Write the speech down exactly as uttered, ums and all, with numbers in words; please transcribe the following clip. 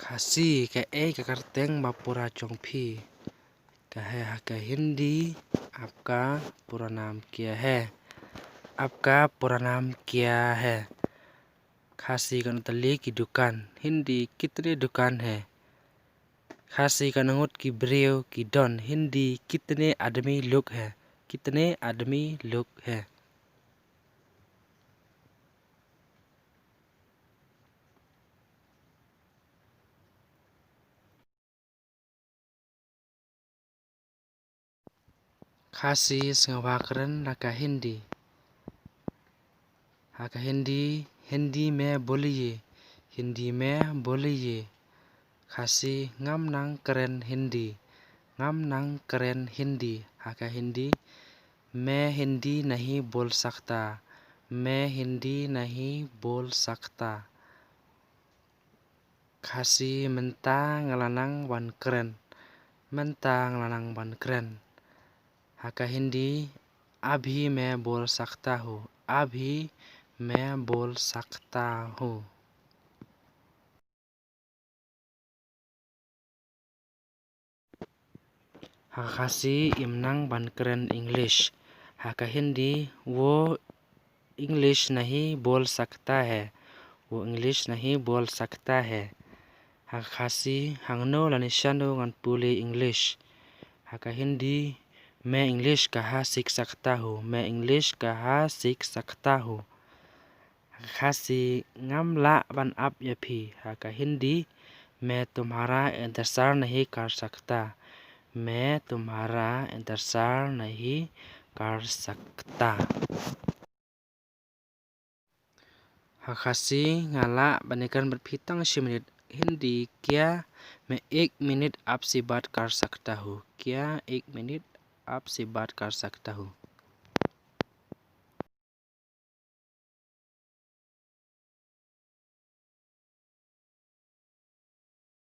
Khasi, kaei ka kyrteng ba pura jong phi? Ka hai ha ka Hindi, आपका पूरा नाम क्या है? आपका पूरा नाम क्या है? Khasi, ka nongtylli ki dukan. Hindi, कितने दुकान है? Khasi, ka nongngut ki briew, ki don. Hindi, कितने आदमी लोग हैं? कितने आदमी लोग हैं? Khasi, sngewbha kren da ka Hindi. Ha ka Hindi, हिंदी में बोलिए, हिंदी में बोलिए. Khasi, ngam nang kren Hindi, ngam nang kren Hindi. Ha ka Hindi, मैं हिंदी नहीं बोल सकता, मैं हिंदी नहीं बोल सकता. Khasi, mynta nga la nang ban kren, mynta nga la nang ban kren. Ha ka Hindi, अभी मैं बोल सकता हूँ, अभी मैं बोल सकता हूँ. Ha ka Khasi, im nang ban kren English. Ha ka Hindi, वो इंग्लिश नहीं बोल सकता है, वो इंग्लिश नहीं बोल सकता है. Ha ka Khasi, hangno lane shano ngan pule English? Ha ka Hindi, मैं इंग्लिश कहाँ सीख सकता हूँ, मैं इंग्लिश कहाँ सीख सकता हूँ? Ha ka Khasi, ngam lah ban ap ïa phi. Ha ka Hindi, मैं तुम्हारा इंतज़ार नहीं कर सकता, मैं तुम्हारा इंतज़ार नहीं कर सकता. Ha ka Khasi, nga lah ban ïakren bad phi tang shi minit. Hindi, क्या मैं एक मिनट आपसे बात कर सकता हूँ? क्या एक मिनट आपसे बात कर सकता हूँ?